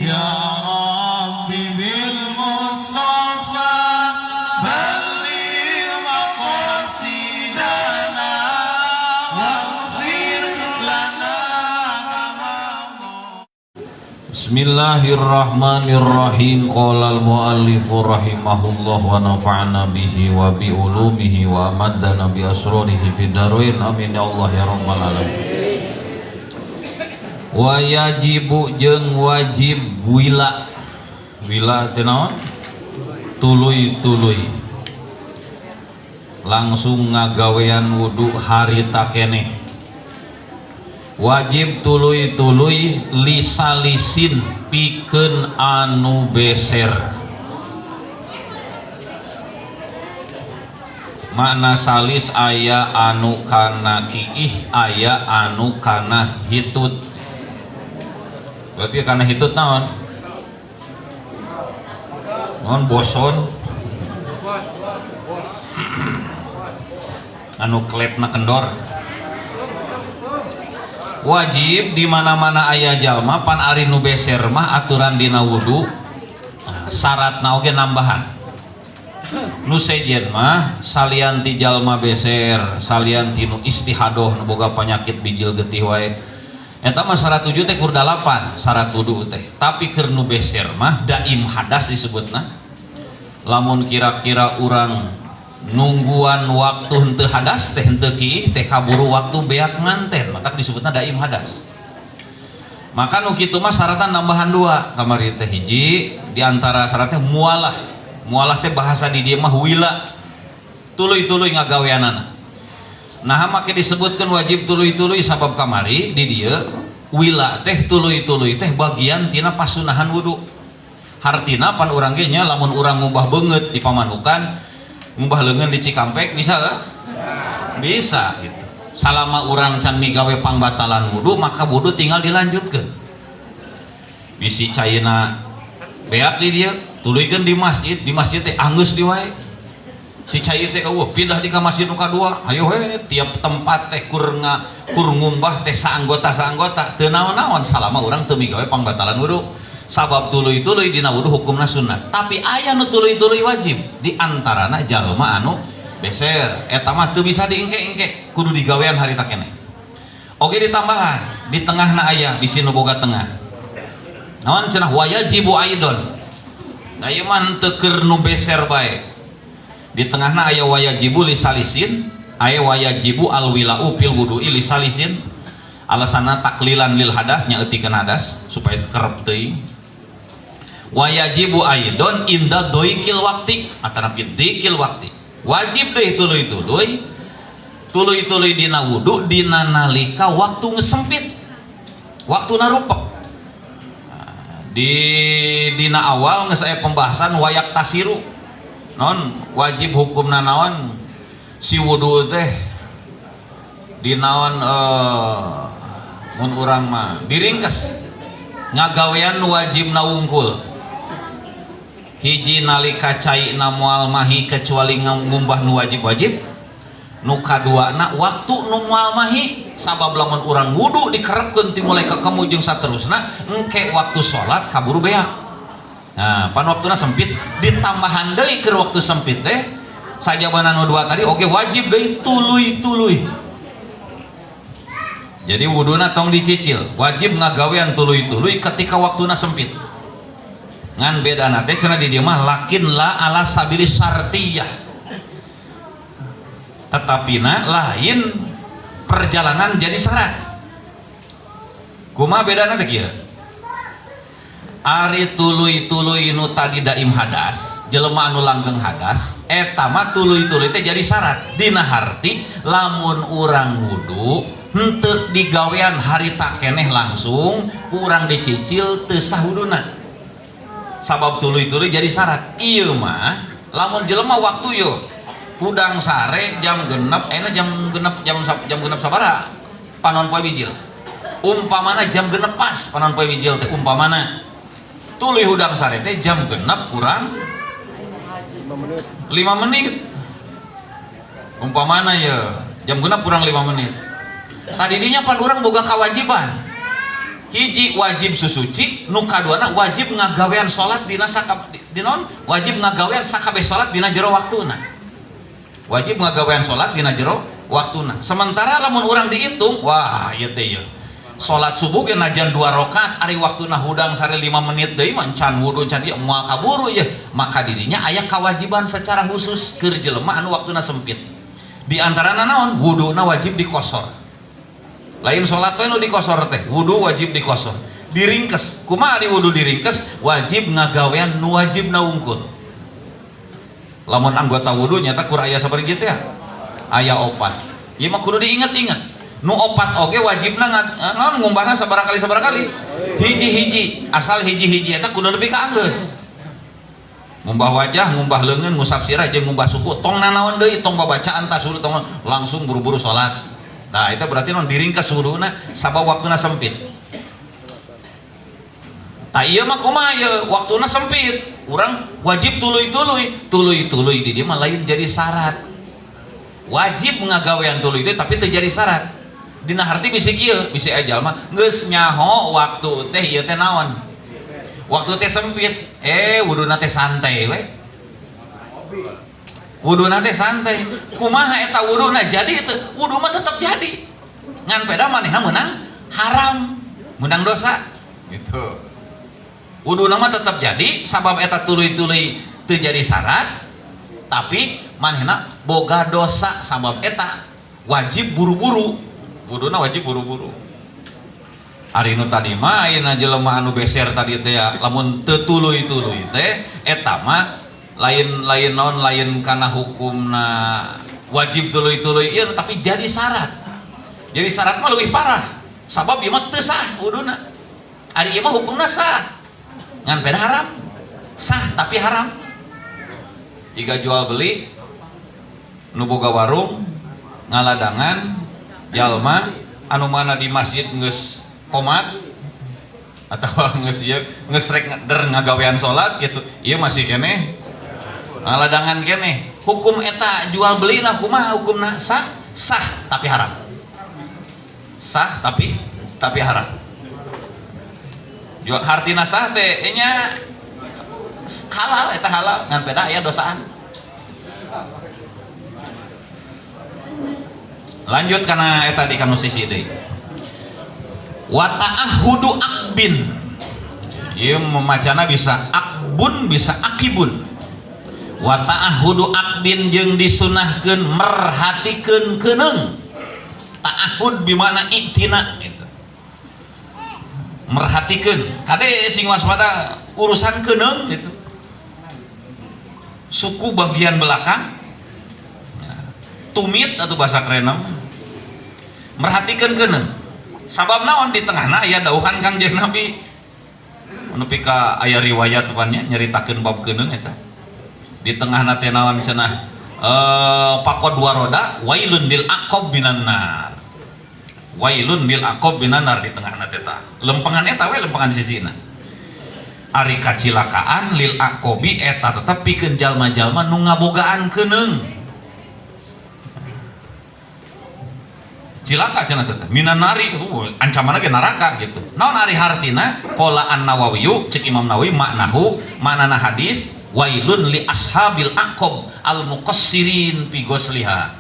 Ya Rabbi bil Mustafa balligh maqasidana waghfir lana ma. Bismillahirrahmanirrahim. Qala al-muallifu rahimahullah wa nafa'ana bihi wa bi ulumihi wa amaddana bi asrarihi fid dharain. Amin ya Allah ya rabbal alamin. Wa yajibu jeung wajib wila. Wila teh naon? Tuluy-tuluy. Langsung ngagawean wudu harita keneh. Wajib tuluy-tuluy lisalisin pikeun anu beser. Makna salis aya anu kana kiih, aya anu kana hitut. Berarti kana hitut naon? Naon boson? Anu klepna kendor. Wajib di mana-mana aya jalma pan ari nu beser mah aturan dina wudu syaratna oge nambahan. Nu sejen mah salian ti jalma beser, salian ti nu istihadoh nu boga penyakit bijil getih wae. Eta mah syarat 7 teh kur 8 syarat wudu teh. Tapi keur nu beser mah daim hadas disebutna. Lamun kira-kira urang nungguan waktu henteu hadas teh henteu kiih teh kaburu waktu beak nganten, maka disebutna daim hadas. Maka nu kitu mah syaratna nambahan 2 kamari teh hiji di antara syaratnya mualah. Mualah teh bahasa di dieu mah wila, tuluy-tuluy ngagaweanana. Nah make disebutkeun wajib tuluy-tuluy sabab kamari di dieu wila teh tuluy-tuluy teh bagian tina pasunahan wudu. Hartina pan urang ge nya lamun urang ngumbah beungeut di pamanukan, ngumbah leungeun di Cikampek bisa gak? Bisa gitu. Salama urang can migawe pangbatalan wudu maka wudu tinggal dilanjutkeun. Bisi caina beak di dieu tuluykeun di masjid teh anggeus di wae. Si cai teh eueuh pindah di ka masjid nu kadua. Hayo we tiap tempat teh kur ngumbah teh saanggota-saanggota teu naon-naon salama urang teu migawe pangbatalan wudu. Sabab tuluy-tuluy dina wudu hukumna sunat. Tapi aya nu tuluy-tuluy wajib di antarana jalma anu beser. Eta mah teu bisa diengke-engke, kudu digawean harita keneh. Oge ditambahan di tengahna aya bisi nu boga tengah. Naon cenah wajibu aidon. Nah ieu mah henteu keur nu beser bae. Di tengahna aya wajibu lisalisin, aya wajibu alwilau fil wudu'i lisalisin. Alasanna taklilan lil hadas, nyaeutikeun hadas supaya kerep teuing. Wajibu aidon inda doikil wakti atanapi dikil wakti. Wajib deh tuluy-tuluy tuluy-tuluy dina wudu dina nalika waktu ngesempit, waktu narupek. Di dina awal geus aya pembahasan wayak tasiru non wajib hukumna naon si wudu teh di naon mun urang mah diringkes ngagawean wajib wungkul. Hiji nalika cai na moal mahi kecuali ngumbah nu wajib-wajib. Nu kaduana waktu nu moal mahi sabab lamun urang wudu dikerepkeun ti mulai ka kamu jeung saterusna engke waktu salat kaburu beak. Nah, pan waktuna sempit ditambahan deui keur waktu sempit teh sajabana nu 2 tadi oke wajib deui tuluy-tuluy. Jadi wuduna tong dicicil, wajib ngagawean tuluy-tuluy ketika waktuna sempit. Ngan bedana teh cenah di dieu mah lakin la ala sabili syartiyah. Tetapina lain perjalanan jadi syarat. Kumaha bedana teh kieu? Ari tuluy-tuluy nu tadi daim hadas, jelema anu langgeng hadas, eta mah tuluy-tuluy teh jadi syarat. Dina harti lamun urang wudu henteu digawean harita keneh langsung kurang dicicil teu sah wuduna. Sabab tuluy-tuluy jadi syarat. Ieu mah lamun jelema waktu yo hudang sare jam genep, enak jam genep jam genep sabaraha panon poe bijil. Umpamana jam genep pas panon poe bijil teh umpamana tuluy hudang sare teh jam genep kurang 5 menit. Umpamana ya jam genep kurang 5 menit. Tadi dinya pan urang boga kewajiban. Hiji wajib susuci, nu kaduana wajib ngagawean salat dina dina wajib ngagawean sakabeh salat dina jero waktuna. Wajib ngagawean salat dina jero waktuna. Sementara lamun urang dihitung, wah ieu teh ieu. Salat subuh ge najan 2 rakaat ari waktuna hudang sare 5 menit deui mah can wudu can ieu moal kaburu ieu. Maka dirinya aya kewajiban secara khusus keur jelema anu waktuna sempit. Di antarana naon? Wuduna wajib dikosor. Lain salat teh nu dikosor teh, wudu wajib dikosor. Diringkes, kumaha di wudu diringkes? Wajib ngagawean nu wajibna wungkul. Lamun anggota wudu nyata kur aya sabaraha teh ya? Aya opat. Ieu mah kudu diinget-inget. Nu opat oge wajibna naon ngumbahna sabaraha kali sabaraha kali? Hiji-hiji, asal hiji-hiji eta kudu nepi ka anggeus. Ngumbah wajah, ngumbah leungeun, ngusap sirah jeung ngumbah suku. Tong nanaon deui, tong babacaan tasulu, tong langsung buru-buru salat. Nah, itu berarti non diringkes wuduna sabab waktuna sempit. Tah ieu mah kumaha ieu waktuna sempit. Urang wajib tuluy-tuluy, tuluy-tuluy di dieu mah lain jadi syarat. Wajib ngagawean tuluy teh tapi teu jadi syarat. Dina harti bisi kieu, bisi aya jalma geus nyaho waktu teh ieu teh naon? Waktu teh sempit. Wuduna teh santai we. Wuduna teh santai. Kumaha eta wuduna jadi itu? Wudu mah tetap jadi. Ngan peda manehna meunang haram, meunang dosa gitu. Wuduna mah tetap jadi sabab eta tuluy-tuluy teu jadi syarat, tapi manehna boga dosa sabab eta wajib buru-buru. Wuduna wajib buru-buru. Ari nu tadi mah ayeuna jelema anu beser tadi teh ya, lamun teu tuluy-tuluy teh eta mah lain-lain non lain karena hukumna wajib tuluy-tuluy ieu tapi jadi syarat. Jadi syarat mah leuwih parah. Sabab ieu mah teu sah wuduna. Ari ieu mah hukumna sah. Ngan beda haram. Sah tapi haram. Jika jual beli nu boga warung ngaladangan jalma anu mana di masjid geus komat atau geus ieu geus rek der ngagawean salat gitu. Ieu masih keneh ngaladangan keneh. Hukum eta jual beli nah kumaha hukumna? Sah, sah tapi haram. Sah tapi haram. Jual hartina sah teh nya halal eta halal ngan beda aya dosaan. Lanjut kana eta di kanu sisi deui. Wa ta'ahudu akbin. Ieu memacana bisa akbun bisa akibun. Wa ta'ahudu akbin jeung disunahkeun merhatikeun keuneung. Ta'ahud bimana iktina gitu. Merhatikeun. Kade sing waspada urusan keuneung gitu. Suku bagian belakang tumit atau bahasa kerenna merhatikeun keuneung. Sabab naon di tengahna aya dawuhan Kangjeng Nabi. Nepi ka aya riwayat pan nya nyaritakeun bab keuneung eta. Di tengahna teh naon cenah pakod waroda wailun lil aqab minan nar. Wailun lil aqab minan nar di tengahna teh tah. Lempengan eta we lempengan sisina. Ari kacilakaan lil aqabi eta tetep pikeun jalma-jalma nu ngabogaan keuneung. Cilaka cenah teh minan nari ancamanna ge neraka gitu. Naon ari hartina? Qala An-Nawawi cek Imam Nawawi maknahu maknana hadis wailun li ashabil aqab al muqassirin fi ghusliha.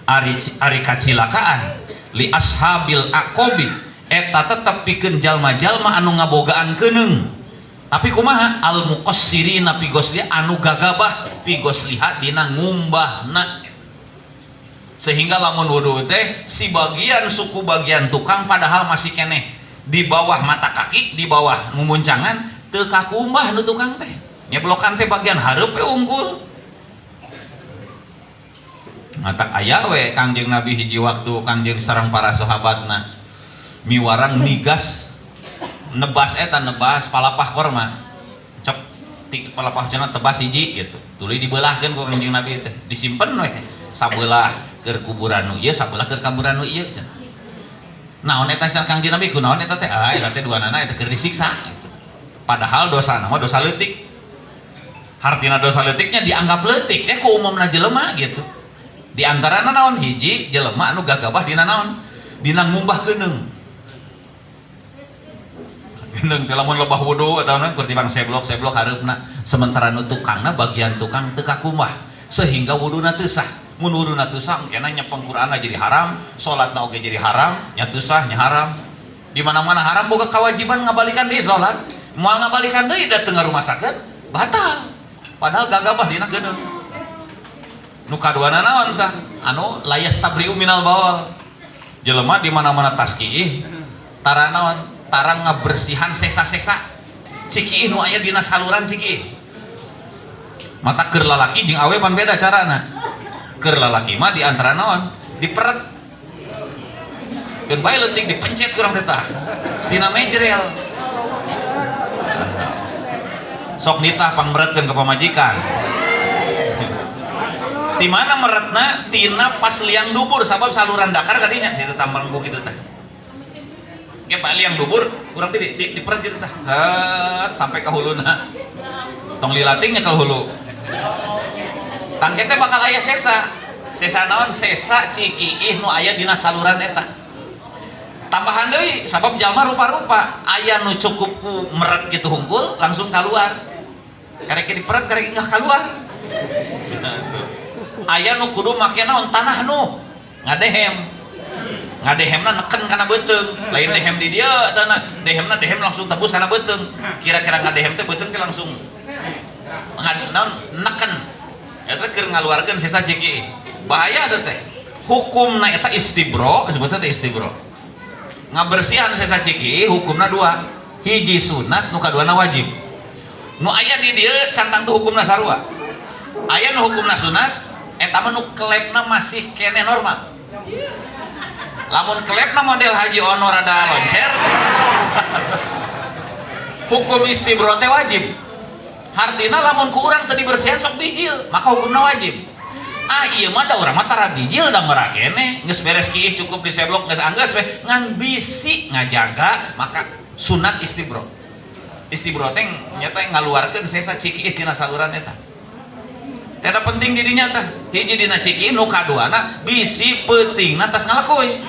Ari kacilakaan li ashabil aqabi eta tetep pikeun jalma-jalma anu ngabogaan keuneung. Tapi kumaha al muqassirin fi ghusliha anu gagabah fi ghusliha dina ngumbahna. Sehingga lamun wudu teh si bagian suku bagian tukang padahal masih keneh di bawah mata kaki, di bawah mumuncangan teu kakumbah nu tukang teh. Nyeblokan teh bagian hareup we unggul. Matak aya we Kangjeng Nabi hiji waktu Kangjeng sareng para sahabatna miwarang nigas nebas eta nebas palapah korma. Cep palapah cenah tebas hiji gitu. Tuluy dibeulahkeun ku Kangjeng Nabi teh. Disimpen we sabelah keur kuburan nu ieu sabelah keur kuburan nu ieu cenah. Naon eta cenah Kangjeng Nabi kunaon eta teh? Ah eta teh duanana eta keur disiksa gitu. Padahal dosana mah dosa leutik. Hartina dosa leutiknya dianggap leutik ku umumna jelema gitu. Di antarana naon hiji jelema anu gagabah dina naon? Dina ngumbah keuneung. Keundeung teh lamun lebah wudu atau naon keur tibang seblok-seblok hareupna, sementara nu tukangna bagian tukang teu kakumbah sehingga wuduna teu sah. Mun wuduna teu sah engkena nyepeng Qur'anna jadi haram, salatna oge jadi haram, nya teu sah nya haram. Di mana-mana haram boga kewajiban ngabalikan deui salat, moal ngabalikan deui da teu ngarumasakeun, batal. Padahal gagabah dina keundeung. Nu kaduana naon tah? Anu layastabri'u minal bawl. Jelema di mana-mana tas kiih tara naon? Tara ngabersihan sesa-sesa cikiih nu aya dina saluran cikiih. Mata keur lalaki jeung awe pan beda carana. Keur lalaki mah di antara naon? Diperet. Keun bae leutik dipencet kurang teh tah. Sina mejrel. Sok nitah pangmeretkeun ka pamajikan. Di mana meretna? Tina pas liang dubur sabab saluran dakar kadinya itu tambang kitu tah. Ge pak liang dubur kurang teh diperet gitu tah. Het sampai ke huluna. Tong lilatingnya ke hulu. Tangke teh bakal aya sesa. Sesa naon? Sesa cikiih nu aya dina saluran eta. Tambahan deui sabab jalma rupa-rupa, aya nu cukup ku meret gitu hungkul langsung keluar. Karek diperet karek enggak keluar. Aya nu kudu make naon tanah nu ngadehem. Ngadehemna neken kana beuteung, lain dehem di dieu tanah, dehemna dehem langsung tebus kana beuteung. Kira-kira ngadehem teh beuteung teh langsung naon neken. Eta keur ngaluarkeun sesa ciki. Bahaya teh teh. Hukumna eta istibro, sebutna teh istibro. Ngabersihan sesa ciki hukumna dua. Hiji sunat, nu kaduana wajib. Nu aya di dieu can tangtu hukumna sarua. Aya nu hukumna sunat, eta mah nu klepna masih kene normal. Lamun klepna model Haji Ono rada loncer, hukum istibro teh wajib. Hartina lamun ku urang teu dibersihan sok bijil, maka hukumna wajib. Ah ieu mah da urang mah tara bijil da ngora keneh, geus beres kiih cukup diseblok geus anggeus we, ngan bisi ngajaga maka sunat istibro. Istibro teh nyata ngaluarkeun sesa cikiih tina saluran eta. Teh penting di dinya tah. Hiji dina cikiih, nu kaduana bisi peutingna tas ngalakuy.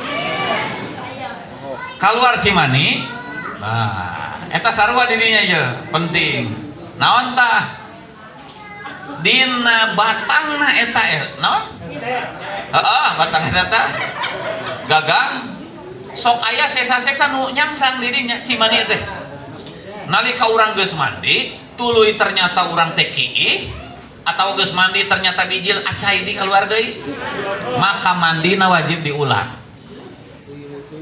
Kaluar cimani, nah eta sarua di dinya ye, penting. Naon tah? Dina batangna eta naon? Heeh, batang eta tah. Gagang sok aya sesa-sesa nu nyangsang di dinya cimani teh. Nalika urang geus mandi, tuluy ternyata urang teh kiih atau geus mandi ternyata bijil acai di keluar deui, maka mandina wajib diulang.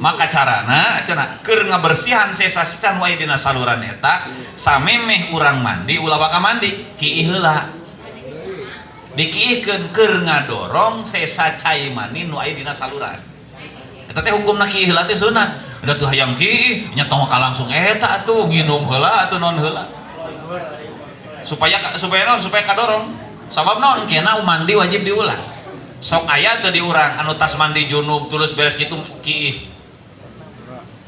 Maka carana cenah keur ngabersihan sesa-sesa nu aya dina saluran eta, samemeh urang mandi ulah waka mandi, kiih heula. Dikiihkeun keur ngadorong sesa cai mani nu aya dina saluran. Eta teh hukumna kiih heula teh sunat. Udah tuh hayang kiih nya tong langsung eta atuh nginum heula atuh non heula. Supaya supaya non supaya kadorong. Sabab non kena mandi wajib diulang. Sok aya teu di urang anu tas mandi junub tulus beres kitu kiih.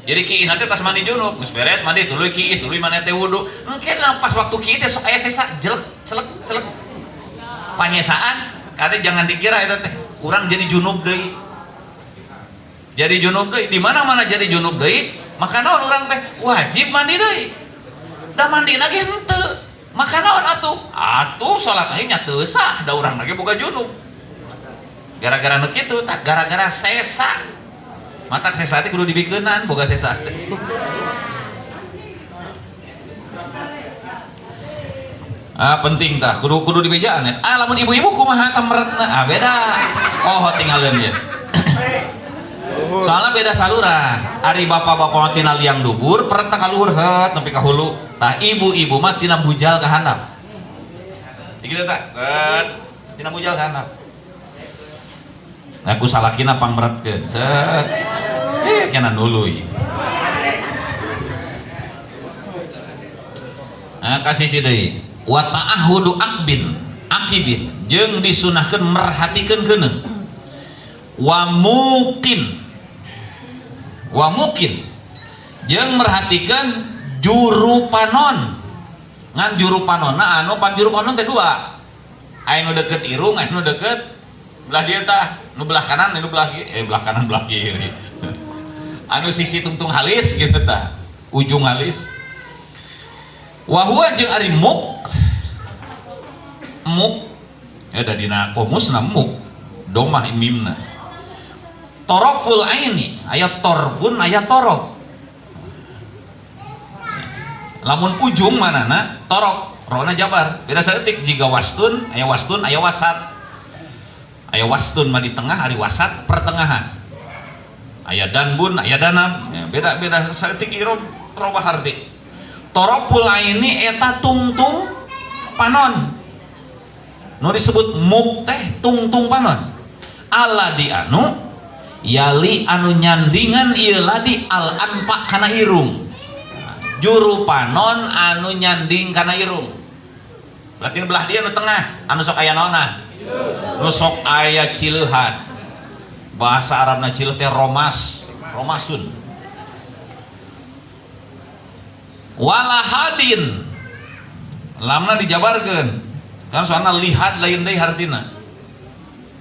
Jadi kiih nanti tas mandi junub geus beres mandi tuluy kiih tuluy maneh teh wudu. Engke pas waktu kiih teh sok aya sesa jelek celek celek. Panyesaan kade jangan dikira eta teh urang jadi junub deui. Jadi junub deui di mana-mana jadi junub deui, maka naon urang teh wajib mandi deui. Da mandina ge henteu. Maka naon atuh? Atuh salat ge nya teu sah da urang lagi boga junub. Gara-gara nu kitu tah gara-gara sesa. Matak sesa teh kudu dibikeunan boga sesa teh. Ah penting tah kudu kudu dibejaan ya. Ah lamun ibu-ibu kumaha tah meretna? Ah beda. Oh tinggalin ya. Soalnya beda saluran. Ari bapak-bapak mah tina liang dubur peretna ka luhur set nepi ka hulu. Tah ibu-ibu mah tina bujal ka handap. Kitu tah. Set tina bujal ka handap. Nah ku salakina pangmeretkeun. Set. Kana nuluy. Nah kasih si deui. Wa ta'ahudu akbin akibin jeung disunahkeun merhatikeun keuneung. Wa muqin wa muqin jeung merhatikeun juru panon. Ngan juru panonna anu pan juru panon teh dua. Aya nu deket irung, aya nu deket belah dieu tah, nu belah kanan, nu belah kiri, belah kanan belah kiri. Anu sisi tungtung halis gitu tah, ujung halis. Wa huwa jeung ari muk muk eta dina komusna muk domah mimna toroful aini aya torbun aya torof lamun ujung manana torok rona jabar beda saeutik jiga wastun aya wasat aya wastun mah di tengah ari wasat pertengahan aya danbun aya danab ya, beda beda saeutik irob robah arti toroful aini eta tungtung panon nu disebut muk teh tungtung panon ala di anu yali anu nyandingan ieu ladi al anfa kana irung juru panon anu nyanding kana irung berarti belah dia nu tengah anu sok aya naonan nu sok aya cileuhan bahasa Arabna cileuh teh romas romasun walahadin lamna dijabarkeun kan soalna lihad lain deui hartina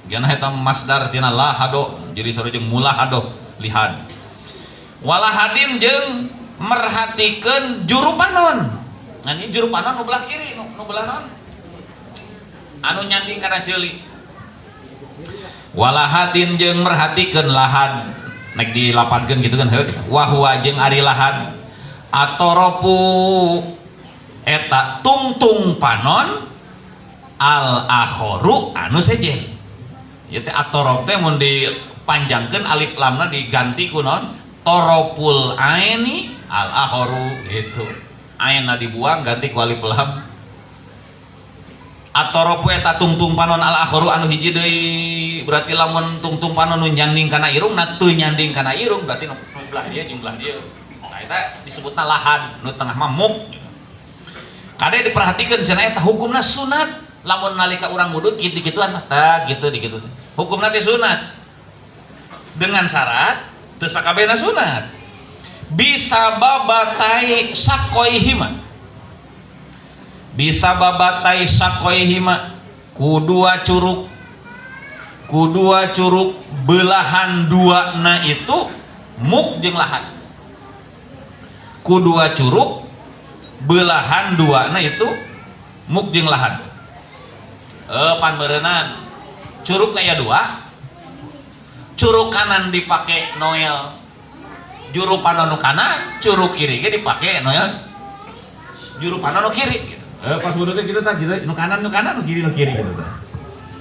gana eta masdar tina lahado jadi sarua jeung mulahado lihad walahadin jeung merhatikeun juru panon ngan ieu juru panon nu belah kiri nu belah naon anu nyanding kana ceuli walahadin jeung merhatikeun lahad nek dilapadkeun gitu kan heuh wa huwa jeung ari lahad atoropu eta tungtung panon al akhoru anu sejen ieu teh atorop teh mun dipanjangkeun alif lamna diganti ku naon toropul aini al akhoru gitu aina dibuang ganti ku alif lam atoropu eta tungtung panon al akhoru anu hiji deui berarti lamun tungtung panon nu nyanding kana irung na teu nyanding kana irung berarti nu belah dieu jeung belah dieu nah eta disebutna lahad nu tengah mah muk kade diperhatikeun cenah eta hukumna sunat lamun nalika urang wudu kitu-kituan tah gitu dikitu hukumna teh sunat dengan syarat teu sakabehna sunat bisa babatai sakoihima bisa babatai sakoihima ku dua curug belahan dua na itu muk jeung lahan ku dua curug belahan dua na itu muk jeung lahan pan berenang curugna ya dua curug kanan dipake Noel juru panon nu kanan curug kiri ge dipake Noel juru panon nu kiri gitu. Pas wudu teh gitu tah gitu nu kanan nu kiri gitu tah.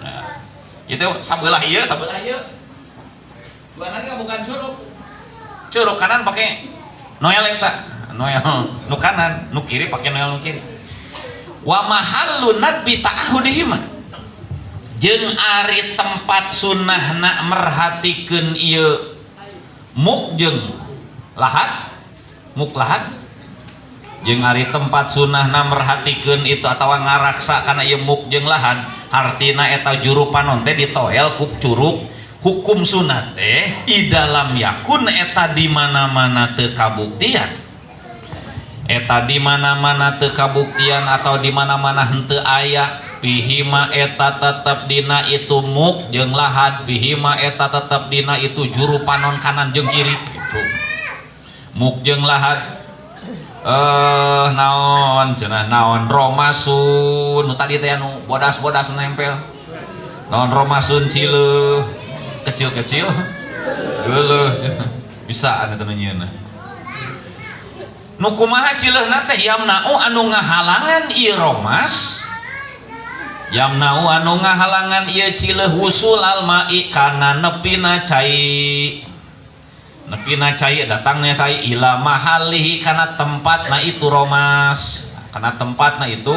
Nah, itu sabelah ieu sabelah ieu. Duanana bukan curug. Curug kanan pake Noel eta, Noel nu kanan, nu kiri pake Noel nu kiri. Wa mahallu nadbi ta'ahudihima. Jeung ari tempat sunnahna merhatikeun ieu muk jeung lahat, muk lahat jeung ari tempat sunnahna merhatikeun itu atawa ngaraksa kana ieu muk jeung lahan hartina eta juru panon teh ditoel ku curug hukum sunat teh idalam yakun eta di mana-mana teu kabuktian eta di mana-mana teu kabuktian atau di mana-mana henteu aya pihima eta tetep dina itu muk jeung lahad pihima eta tetep dina itu juru panon kanan jeung kiri gitu muk jeung lahad naon cenah naon romasun nu tadi teh anu bodas-bodas nempel naon romasun cileuh kecil-kecil geuleuh bisa anu teh nyieunna nu kumaha cileuhna teh yamna'u anu ngahalangan ieu romas yamna'u anu ngahalangan ieu cileuh wusulal ma'i kana nepina cai nepina cai datangnya cai ila mahalihi kana tempatna itu romas kana tempatna itu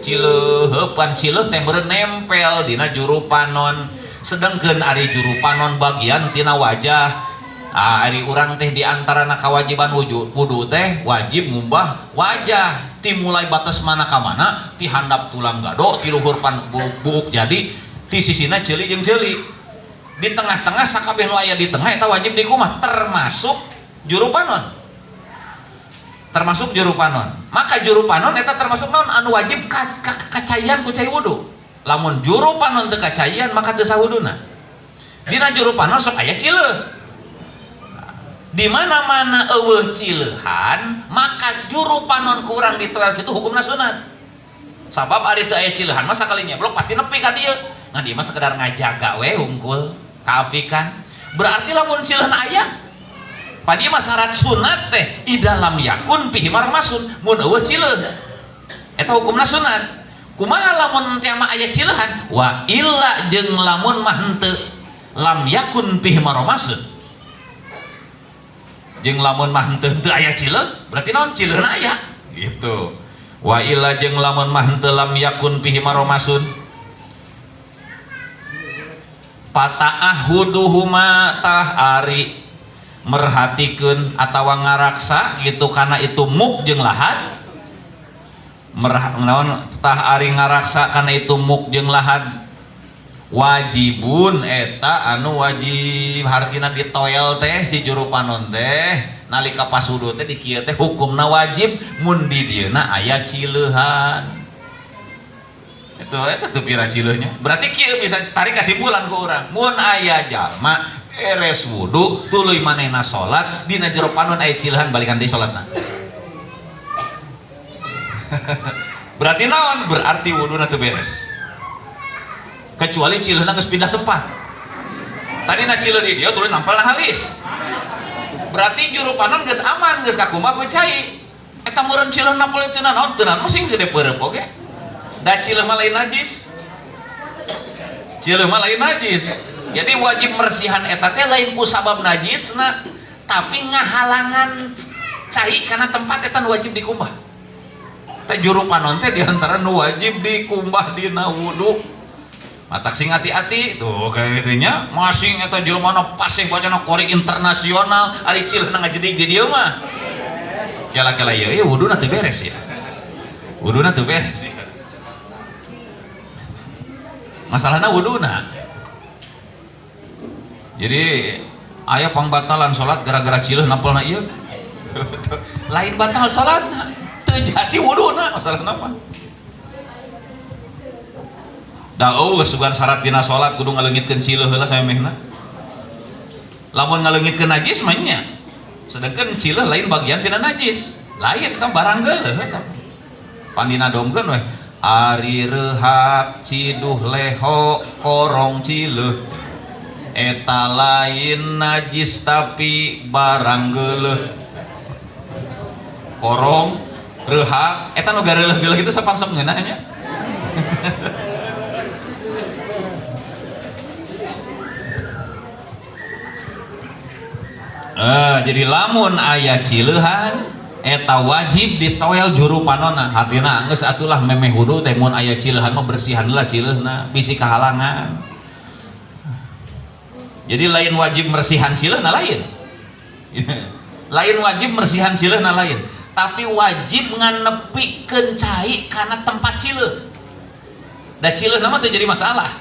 cileuh heupan cileuh teh meureun nempel dina juru panon sedengkeun ari juru panon bagian tina wajah ari urang teh di antarana kawajiban wudu teh wajib ngumbah wajah ti mulai batas mana ka mana ti handap tulang gado ti luhur pan buuk jadi ti sisina ceuli jeung ceuli di tengah-tengah sakabeh nu aya di tengah eta wajib dikumbah termasuk juru panon termasuk juru panon maka juru panon eta termasuk naon anu wajib kacaian ku cai wudu lamun juru panon teu kacaian maka teu sah wuduna dina juru panon sok aya cileuh. Di mana-mana eueuh cileuhan maka juru panon ku urang ditoel kitu hukumna sunat. Sabab ari teu aya cileuhan mah sakali nyeblok pasti nepi ka dieu. Ngan dieu mah sekedar ngajaga we hungkul kaapikan. Berarti lamun cileuhan aya pan ieu mah syarat sunat teh ida lam yakun fihi marmasun mun eueuh cileuh. Eta hukumna sunat. Kumaha lamun teh mah aya cileuhan wa illa jeung lamun mah henteu lam yakun fihi marmasun. Jeung lamun mah henteu henteu aya cileuh berarti naon cileuhna aya gitu. Wa illa jeung lamun mah henteu lam yakun fihi marmasun. Pata'ahuduhuma tah ari merhatikeun atawa ngaraksa gitu kana itu muk jeung lahad. Naon tah ari ngaraksa kana itu muk jeung lahad wajibun eta anu wajib hartina ditoel teh si juru panon teh nalika pas wudu teh di kieu teh hukumna wajib mun di dieuna aya cileuhan. Itu eta teu pira cileuhnya. Berarti kieu bisa tarik kesimpulan ku urang mun aya jalma beres wudu tuluy manehna salat dina jero panon aya cileuhan balikan deui salatna. Berarti naon? Berarti wuduna teu beres. Kecuali cileuhna geus pindah tempat. Tadina cileuh di dieu tuluy nampel na halis. Berarti juru panon geus aman, geus kakumbah ku cai. Eta meureun cileuh nampel teu naon? Teu naon sing gede peureup oge. Da cileuh mah lain najis. Cileuh mah lain najis. Jadi wajib mersihan eta teh lain ku sabab najisna, tapi ngahalangan cai kana tempat eta nu wajib dikumbah. Teh juru panon teh diantara nu wajib dikumbah dina wudu. Matak sing hati-hati tuh kayak gitu nya masing eta jelema na pasing bacana kori internasional ari cileuhna ngajedig di dieu mah. Kela-kela ieu ieu wuduna teu beres ya. Wuduna teu beres ya. Masalahna wuduna. Jadi aya pangbatalan salat gara-gara cileuh nampelna ieu. Lain batal salatna, teu jadi wuduna masalahna mah. Da eueuh sugan syarat dina salat kudu ngaleungitkeun cileuh heula samemehna. Lamun ngaleungitkeun najis mah nya. Sedangkan cileuh lain bagian tina najis. Lain eta barang geuleuh eta. Pan dina domkeun weh ari reuhap ciduh leho korong cileuh. Eta lain najis tapi barang geuleuh. Korong reuhap eta nu gareuleung-geuleuh itu sapangsep ngeunah nya. Jadi lamun aya cileuhan eta wajib ditoel juru panonna. Hartina geus atulah memeh wudu teh mun aya cileuhan mah bersihan heula cileuhna bisi kahalangan. Jadi lain wajib mersihan cileuhna lain. Lain wajib mersihan cileuhna lain, tapi wajib nganepikeun cai kana tempat cileuh. Da cileuhna mah teu jadi masalah.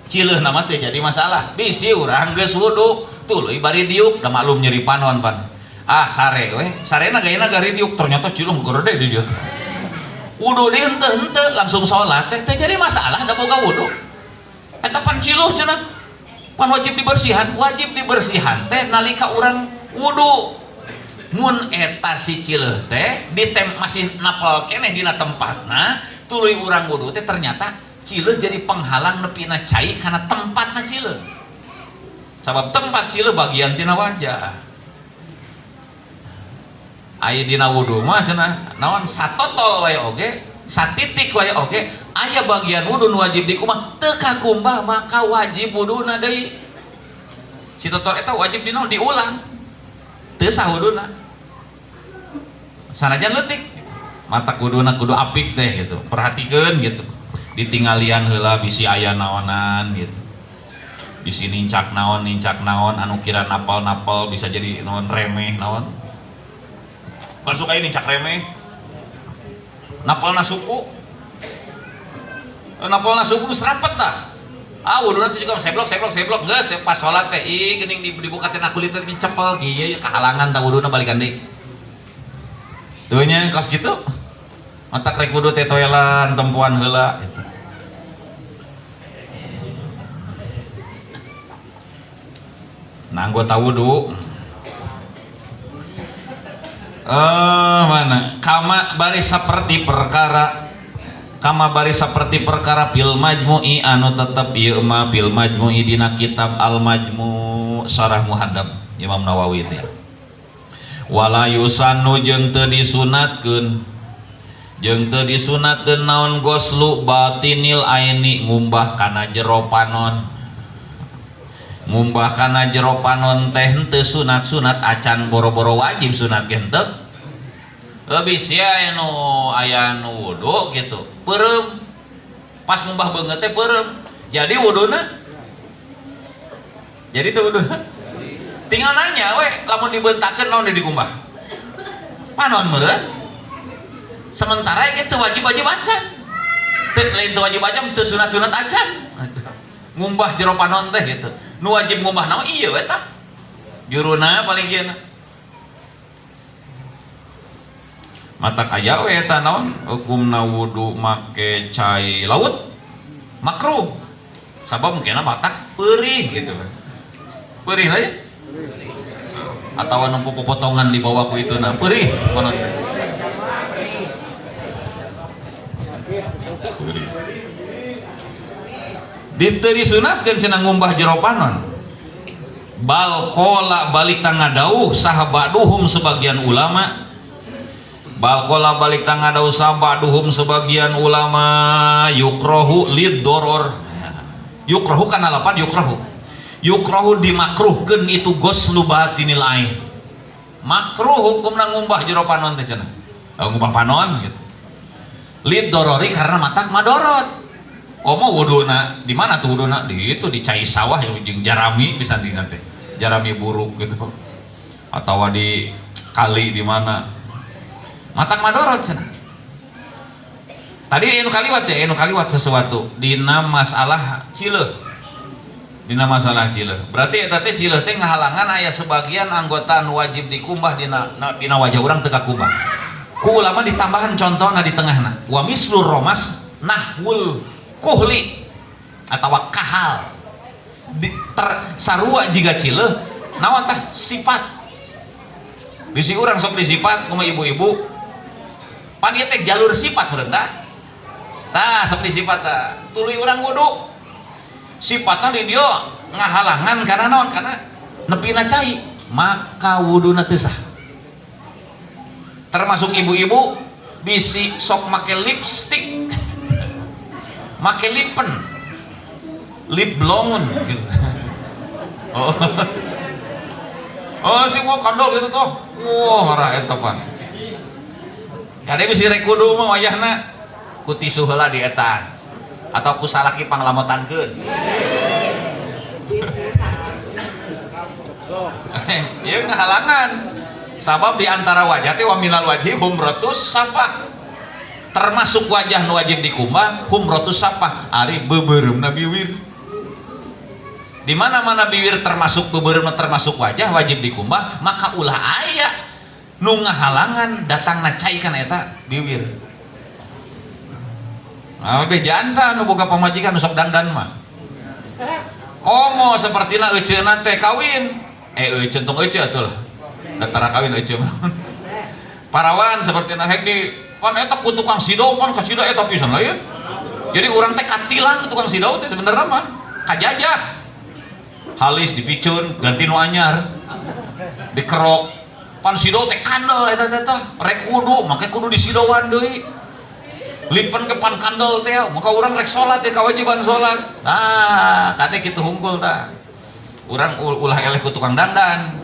Cileuhna mah teu jadi masalah. Bisi urang geus wudu tuluy bari diuk da maklum nyeri panon pan. Ah sare we, sarena gayana gari diuk ternyata cileuh gede di dieu. Wudu di henteu-henteu langsung salat teh teu jadi masalah da boga wudu. Eta pan cileuh cenah. Pan wajib dibersihan teh nalika urang wudu. Mun eta si cileuh teh ditem masih napel keneh dina tempatna, tuluy urang wudu teh ternyata cileuh jadi penghalang nepina cai kana tempatna cileuh. Sabab tempat cileuh bagian tina wajah. Aya dina wudu mah cenah naon satotol wae oge, satitik wae oge, aya bagian wudu nu wajib dikumbah, teu kakumbah maka wajib wuduna deui. Si totol eta wajib dina diulang. Teu sah wuduna. Sanajan leutik, mata kuduna kudu apik teh gitu. Perhatikeun gitu. Ditinggalian heula bisi aya naonan gitu. Bisi nincak naon anu kira napal-napal bisa jadi naon remeh naon. Masuk aya nincak remeh. Napalna suku. Napalna suku geus rapet tah. Ah wuduna teh juga seblok geus pas salat teh ih geuning dibuka teh kulit teh cepel kieu kahalangan tah wuduna balikan deui. Tuh nya kos kitu. Matak rek wudu teh toelan tempuan heula gitu. Nah anggota wudu Mana kama baris seperti perkara, kama baris seperti perkara fil majmu'i anu tetep ieu mah fil majmu'i dina kitab al majmu' syarah muhaddab Imam Nawawi teh. Wala yusannu jeung teu disunatkeun, jeung teu disunatkeun naon goslu batinil aini ngumbah kana jero panon. Ngumbah kana jero panon teh henteu sunat-sunat acan, boro-boro wajib sunat ge henteu. Bisi aya nu aya nu wudu gitu peureum, pas ngumbah beungeut teh peureum, jadi wuduna, jadi teu wuduna. Tinggal nanya we, lamun dibentakeun naon dikumbah? Panon meureun. Sementara itu wajib-wajib acan, teu lain teu wajib acan, teu sunat-sunat acan ngumbah jero panon teh gitu. Nu wajib ngumbah naon? Iya we tah juruna paling ieu matak aya we eta naon hukumna wudu make cai laut makruh, sabab mungkinna matak peurih gitu kan, peurih lain atawa nempo popotongan di bawah ku itu nah peurih konon peurih. Diteu disunatkeun cenah ngumbah jero panon. Bal qala balik tangadauh saha ba'duhum sebagian ulama, bal qala balik tangadauh saha ba'duhum sebagian ulama yukrohu lid doror. Yukrohu kana lapan yukrohu, yukrohu dimakruhkeun itu goslu batinil ain. Makruh hukumna ngumbah jero panon teh cenah, ngumbah panon gitu. Lid dorori karena matak madorot. Omo wuduna di mana tuh wuduna? Di itu di cai sawah yang jeung jarami bisa di nanti. Jarami buruk gitu. Atau di kali di mana. Matak madorot cenah. Tadi anu kaliwat ya, anu kaliwat sesuatu dina masalah cileuh. Dina masalah cileuh. Berarti eta teh cileuh teh ngahalangan aya sebagian anggota anu wajib dikumbah dina dina wajah urang teu kakumbah. Ku ulama ditambahan contohna di tengahna. Wa mislur romas nahwul kuhli atawa kahal di, ter, sarua jiga cileuh naon tah sifat bisi urang sok disipat kumaha ibu-ibu pan ieu teh jalur sifat meureun tah tah sok disipat tah tuluy urang wudu sifatna di dieu ngahalangan karena naon karena nepina cai maka wuduna teu sah. Termasuk ibu-ibu bisi sok make lipstick make lipen, lip blongon gitu. Oh, oh si gua kandol gitu tuh. Wah, marah eta pan. Kade bisi rek kudu mah wayahna ku tisu heula di eta. Atau ku salaki panglamotankeun. Ieu ngahalangan. Sabab di antara wajah teh wa minal wajhi humratus safah. Termasuk wajah nu wajib dikumbah humratus safah ari beubeuremna biwir. Di mana-mana biwir termasuk beubeuremna termasuk wajah wajib dikumbah, maka ulah aya nu ngahalangan datangna cai kana eta biwir. Nah, bejaan tah nu boga pamajikan nu sok dandan mah. Komo sapertina euceuna teh kawin. Euceun tong euceu atuh lah. Da tara kawin euceu mah. Parawan sapertina hek di pan eta ku tukang sidau pan kasida eta pisan lain. Jadi urang teh katilang ku tukang sidau teh sebenarnya mah kajajah. Halis dipicun ganti nu anyar. Dikerok. Pan sidau teh kandel eta teh tah. Rek wudu make kudu disidauan deui. Lipen ke pan kandel teh maka urang rek salat teh kewajiban salat. Nah, kade kitu hungkul tah. Urang ulah eleh ku tukang dandan.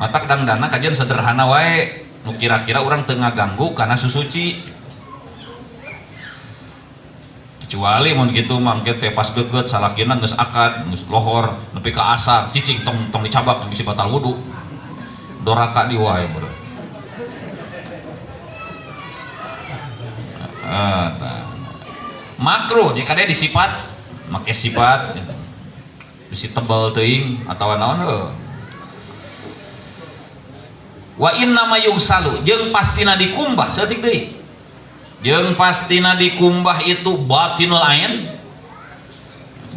Matak dangdana kajian sederhana wae. Nu kira-kira urang teu ngaganggu kana susuci. Kecuali mun kitu mah engke teh pas deukeut salakina geus akad, geus lohor nepi ka asar, cicing tong tong dicabak bisi batal wudu. Doraka di wae beureum. Tah. Makruh nya kade disipat, make sifat bisi tebal teuing atawa naon heuh. Wa inna ma yugsalu jeung pastina dikumbah saeutik deui. Jeung pastina dikumbah itu batinul ain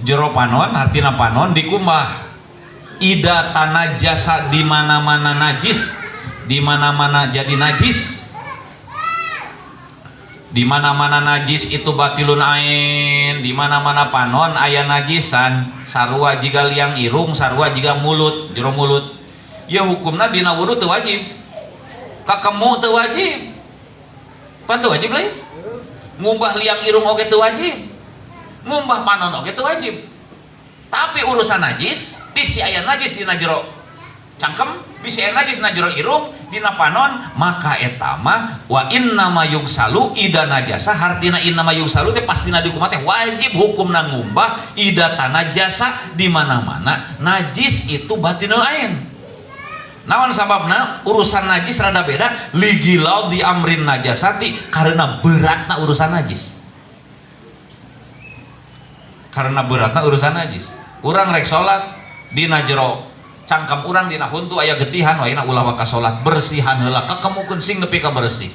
jero panon hartina panon dikumbah. Ida tanajasa di mana-mana najis, Di mana-mana jadi najis. Di mana-mana najis itu batilun ain, di mana-mana panon aya najisan, sarua jiga liang irung, sarua jiga mulut, jero mulut. Ya hukumna dina wudu teu wajib. Kakemu teu wajib. Pan teu wajib lain. Ngumbah liang irung oge teu wajib. Ngumbah panon oge teu wajib. Tapi urusan najis, bisi aya najis dina jero cangkem, bisi aya najis dina jero irung, dina panon, maka eta mah wa innama yugsalu ida najasa, hartina innama yugsalu teh pastina dihukum teh wajib hukumna ngumbah ida tanajasa di mana-mana najis itu batinul ain. Naon sababna urusan najis rada beda ligilau di amrin najasati karena beratna urusan najis. Karena beratna urusan najis. Urang rek salat dina jero cangkem urang dina huntu aya getihan waena ulah waka salat bersihan heula kekemukeun sing nepi ka bersih.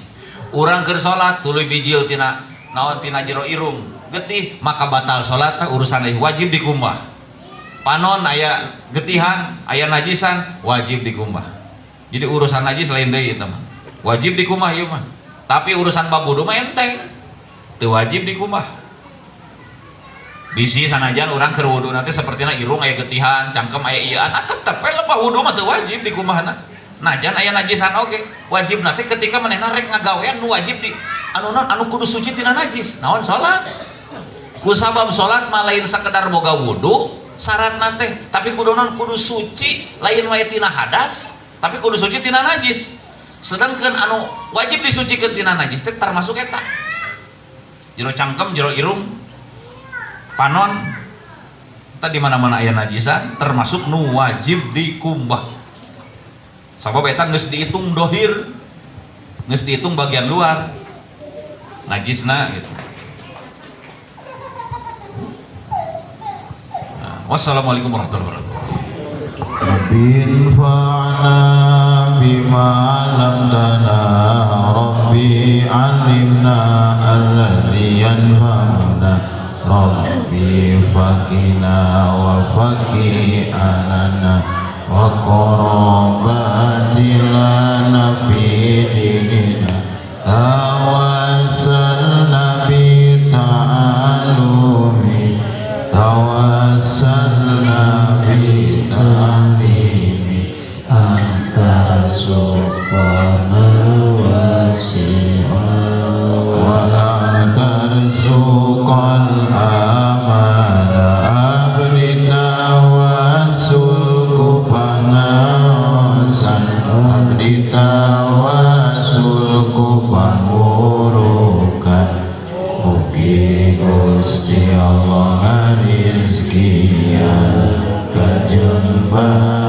Urang keur salat tuluy bijil tina naon tina jero irung getih maka batal salatna urusan wajib dikumbah. Panon aya getihan aya najisan wajib dikumbah. Jadi urusan najis lain deui eta mah. Wajib dikumbah ieu mah. Tapi urusan bab wudu mah enteng. Teu wajib dikumbah. Bisi sanajan urang keur wudu nanti sapertina irung aya getihan, cangkem aya ieuan, ah tetep we lebah wudu mah teu wajib dikumbahna. Najan aya najisan oge, wajib nanti ketika manehna rek ngagawean nu wajib di anu naon anu kudu suci tina najis. Naon salat? Ku sabab salat mah lain sakedar boga wudu, syaratna teh, tapi kudu naon kudu suci lain wae tina hadas, tapi kudu suci tina najis. Sedangkan anu wajib disucikeun tina najis teh termasuk eta. Jero cangkem, jero irung, panon tadi mana-mana aya najisan termasuk nu wajib dikumbah. Sabab eta geus dihitung dohir, geus dihitung bagian luar najisna gitu. Nah, wassalamualaikum warahmatullahi wabarakatuh. Rabbi fa'na bima 'allamtana Rabbi 'allimna alladhi yanfa'una Rabbi fakina wa faki anana wa qarabati lana fi dinina tawassalna bi ta'alumi tawassalna bi ta'limi anta subhanal wasi'a wa tarzuqal amala abdi tawassul ku pangaosan abdi tawassul ku pangurukan mugi Gusti Allah ngarizkian kajembar.